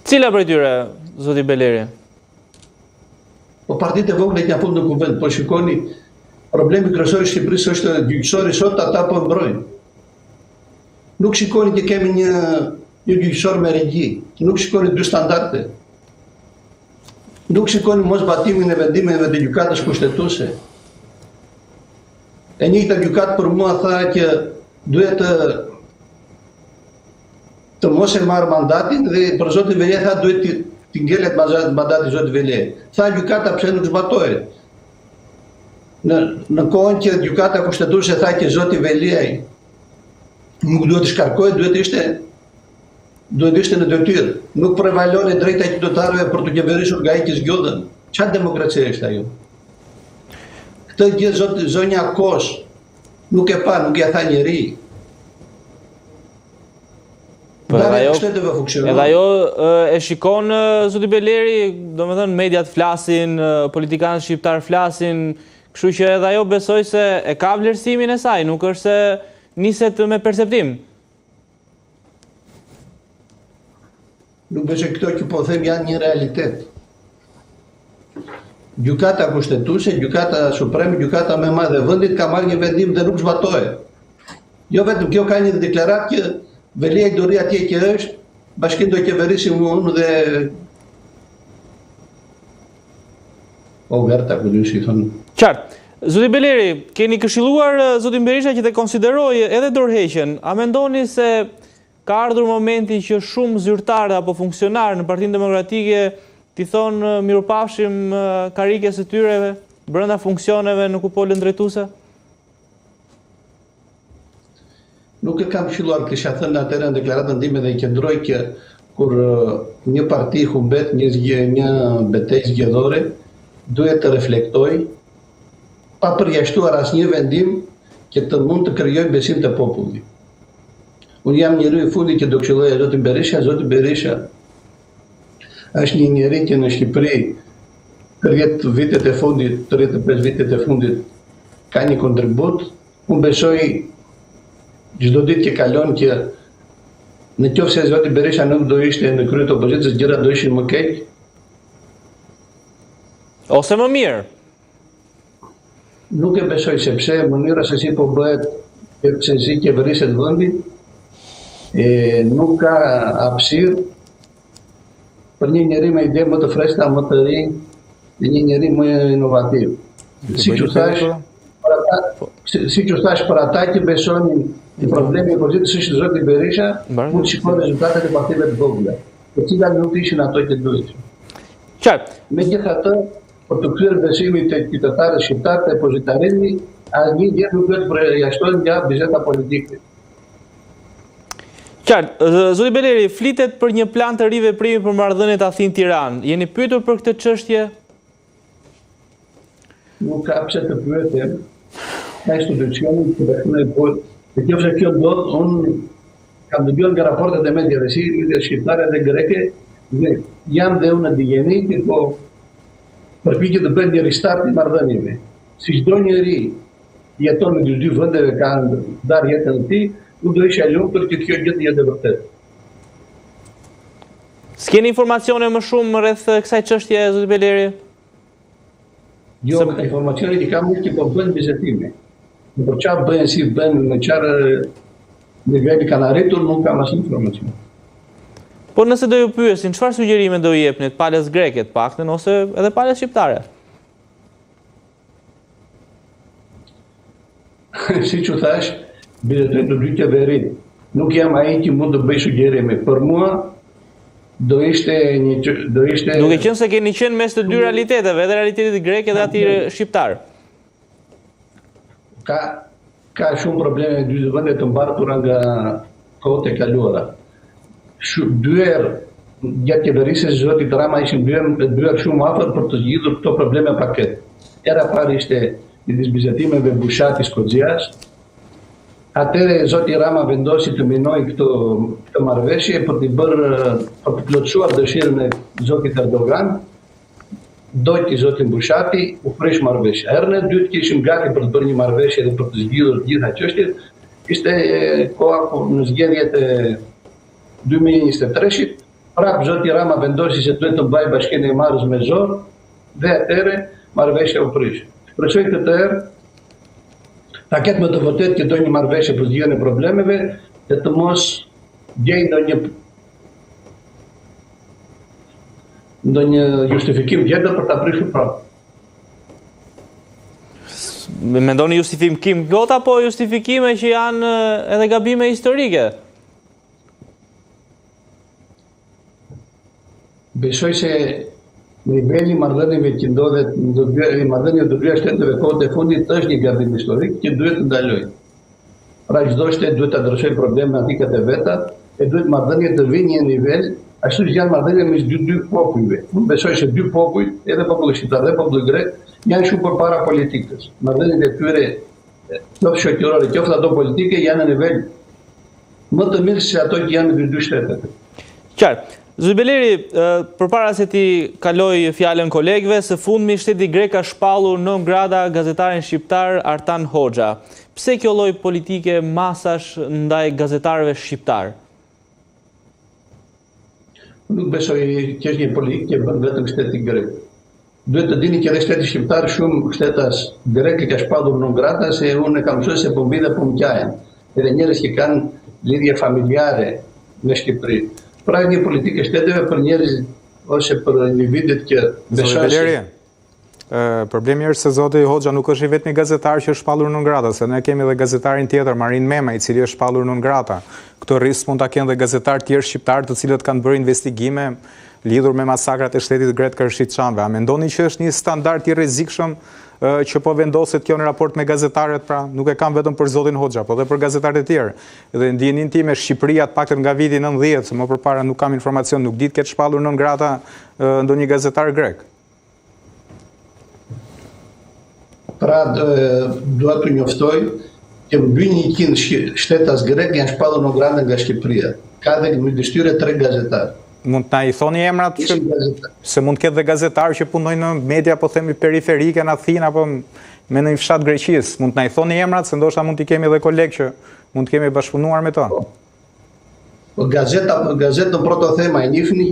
Cila prej tyre, zoti Beleri? Po partitë e vogla që janë futur në kuvend, po shikoni problemi kryesor i Shqipërisë është gjyqësori sot ata po mbrojnë. Nuk shikoni që kemi një një gjyqësor me regji, nuk shikoni dy standarde. Nuk shikoni moszbatimin e vendimeve të gjykatës kushtetuese. E njëjta gjykatë për mua tha që duhet të të mos e marrë mandatin dhe për zotin Veliaj tha duhet t'i t'i ngelet mandati zotit Veliaj. Tha gjykata pse nuk zbatohet. Në në kohën që gjykata kushtetuese tha që zoti Veliaj nuk duhet të shkarkohet, duhet të ishte duhet të ishte në detyrë. Nuk prevalon e drejta e qytetarëve për t'u qeverisur nga ai që zgjodhën. Çfarë demokracie është ajo? Këtë gjë zot, zonja Kos nuk e pa, nuk ia tha njeri. Po edhe ajo, edhe ajo e shikon zoti Beleri, domethënë mediat flasin, politikanët shqiptarë flasin, kështu që edhe ajo besoj se e ka vlerësimin e saj, nuk është se niset me perceptim. Nuk besoj këto që po them janë një realitet. Gjykata Kushtetuese, Gjykata Supreme, Gjykata më e madhe e vendit ka marrë një vendim dhe nuk zbatohet. Jo vetëm kjo ka një deklaratë që Veliaj do rri atje që është, bashkinë do qeverisim unë dhe Ogerta, ku si thonë. Qartë. Zoti Beleri, keni këshilluar eh, zotin Berisha që të konsiderojë edhe dorëheqjen. A mendoni se ka ardhur momenti që shumë zyrtarë apo funksionarë në Partinë Demokratike t'i thonë eh, mirupafshim eh, karrikes së tyre brenda funksioneve në kupolën drejtuese? Nuk e kam këshilluar, kisha thënë atëherë në deklaratën time dhe i qëndroj që kur një parti humbet një zgje, një betejë zgjedhore, duhet të reflektojë pa përjashtuar asnjë vendim që të mund të krijojë besim te populli. Unë jam njeriu i fundit që do këshilloja zotin Berisha, zoti Berisha është një njeri që në Shqipëri 30 vitet e fundit, 35 vitet e fundit ka një kontribut. Unë besoj çdo ditë që kalon që në qoftë se zoti Berisha nuk do ishte në krye të opozitës, gjërat do ishin më keq. Ose më mirë. Nuk e besoj sepse mënyra se si po bëhet se si qeveriset vendi e nuk ka hapësirë për një njeri me ide më të freskëta, më të ri, dhe një njeri më inovativ. Siç ju thashë, për ata, po. si, siç ju thashë për ata që besonin që problemi i opozitës ishte zoti Berisha, mund të shikojnë rezultatet e partive të vogla, të cilat nuk ishin ato që duheshin. Qartë. Megjithatë, për të kthyer besimin te qytetarët shqiptarë te opozitarizmi, asnjë gjë nuk duhet të përjashtohet nga biseda politike. Qartë, zoti Beleri, flitet për një plan të ri veprimi për marrëdhëniet Athinë-Tiranë. Jeni pyetur për këtë çështje? Nuk ka pse të pyetem. Ka institucione që bashkëpunojnë po. Në qoftë se kjo ndodh, unë kam dëgjuar nga raportet e mediave si mediat shqiptare dhe greke dhe jam dhe unë në dijeni që po përpiqet të bëhet një restart i marrëdhënieve. Si çdo njeri jeton në dy vendeve ka ndarë jetën e tij, unë do isha i lumtur që kjo gjë të jetë e vërtetë. S'keni informacione më shumë rreth kësaj çështje, zoti Beleri? Jo, Se... informacioni që kam është që po bëhen bisedime. Në për çfarë bëhen, si bëhen, në çfarë niveli kanë arritur, nuk kam asnjë informacion. Po nëse do ju pyesin, çfarë sugjerime do i jepnit palës greke të paktën ose edhe palës shqiptare? Siç ju thashë, bisedojnë të dy qeveritë. Nuk jam ai që mund të bëj sugjerime. Për mua do ishte një do ishte Duke qenë se keni qenë mes të dy realiteteve, edhe realitetit grek edhe atij shqiptar. Ka Ka shumë probleme në dy vende të mbartura nga kohët e kaluara. Dy herë gjatë qeverisjes së zotit Rama ishin dyer shumë afër për të zgjidhur këto probleme paketë. Hera e parë ishte midis bisedimeve Bushati Kotzias. Atëherë zoti Rama vendosi të minojë këtë këtë marrëveshje për të bërë për të plotësuar dëshirën e zotit Erdogan Dojti zotin Bushati, u prish marrëveshja. Herën e dytë që ishim gati për të bërë një marrëveshje dhe për të zgjidhur të gjitha çështjet, ishte koha kur në zgjedhjet e 2023-shit. Prapë zoti Rama vendosi se duhet të mbajë bashkinë e Himarës me zor dhe atëherë marrëveshja u prish. Shpresoj këtë herë ta ketë me të vërtetë që do një marrëveshje për zgjidhjen e problemeve dhe të mos gjejë ndonjë ndonjë justifikim tjetër për ta prishur prapë. Mendoni justifikim kot apo justifikime që janë edhe gabime historike? Besoj se niveli i marrëdhënieve që ndodhet në dy i marrëdhënieve të dyja shteteve kohët e fundit është një gabim historik që duhet të ndalojë. Pra çdo shtet duhet të adresojë problematikat e veta e duhet marrëdhëniet të vinë një nivel ashtu si janë marrëdhëniet mes dy dy popujve. Unë besoj se dy popujt, edhe populli shqiptar dhe populli grek, janë shumë përpara politikës. Marrëdhëniet e tyre qoftë shoqërore, qoftë ato politike janë në nivel më të mirë se ato që janë në dy shtetet. Qartë. Zoti Beleri, përpara se t'i kaloj fjalën kolegëve, së fundmi shteti grek ka shpallur non grata gazetarin shqiptar Artan Hoxha. Pse kjo lloj politike masash ndaj gazetarëve shqiptarë? Nuk besoj që është një politikë që bën vetëm shteti grek. Duhet të dini që edhe shteti shqiptar shumë shtetas grek i ka shpallur non grata se unë e kam mësuar se po mbi dhe po më qajnë. Edhe njerëz që kanë lidhje familjare me Shqipëri. Pra një politikë e shteteve për njerëz ose për individët që besojnë se Problemi është se zoti Hoxha nuk është i vetmi gazetar që është shpallur non grata, se ne kemi edhe gazetarin tjetër, Marin Mema, i cili është shpallur non grata. Këtë risk mund ta kenë dhe gazetarë tjerë shqiptarë të cilët kanë bërë investigime lidhur me masakrat e shtetit grek karshi çamëve. A mendoni që është një standard i rrezikshëm që po vendoset kjo në raport me gazetarët, pra nuk e kam vetëm për zotin Hoxha, po dhe për gazetarët e tjerë. Dhe në dijeninë time Shqipëria të paktën nga viti 90, se më përpara nuk kam informacion, nuk di të ketë shpallur non grata ndonjë gazetar grek. Pra, dua t'ju njoftoj që mbi 100 shtetas grek janë shpallur non grata nga Shqipëria. Ka dhe midis tyre tre gazetarë. Mund të na i thoni emrat që se mund të ketë dhe gazetarë që punojnë në media, po themi periferike në Athinë apo me në një fshat Greqisë. Mund të na i thoni emrat se ndoshta mund t'i kemi edhe kolegë që mund të kemi bashkëpunuar me to. Po. Po gazeta, po gazetën Protothema e njihni?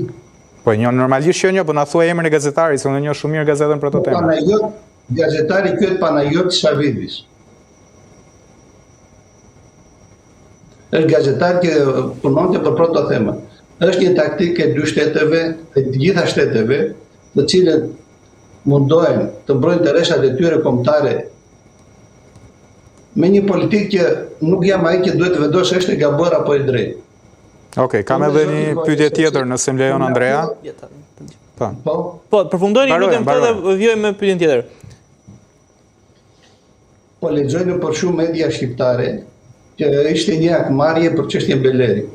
Po e njoh normalisht që e njoh, po na thuaj emrin e gazetarit, se unë e njoh shumë mirë gazetën Protothema. Po, Panajot, gazetari quhet Panajot Savidis. Është gazetar që punonte për Protothema. Është një taktikë e dy shteteve, e të gjitha shteteve, të cilët mundohen të mbrojnë interesat e tyre kombëtare me një politikë që nuk jam ai që duhet të vendosë është e gabuar apo e drejtë. Okej, okay, kam edhe një pyetje tjetër nëse më lejon Andrea. Po. Po, po përfundojeni ju lutem këtë dhe vijojmë me pyetjen tjetër. Po lexoj nëpër shumë media shqiptare që ishte një hakmarrje për çështjen Beleri.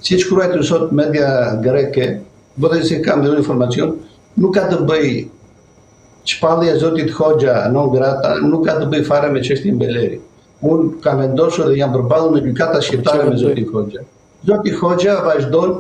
Siç shkruajtën sot media greke, po dhe se kam dhe informacion, nuk ka të bëjë shpallja e zotit Hoxha non grata, nuk ka të bëjë fare me çështjen Beleri. Unë kam vendosur dhe jam përballur në gjykata shqiptare me zotin Hoxha. Zoti Hoxha vazhdon.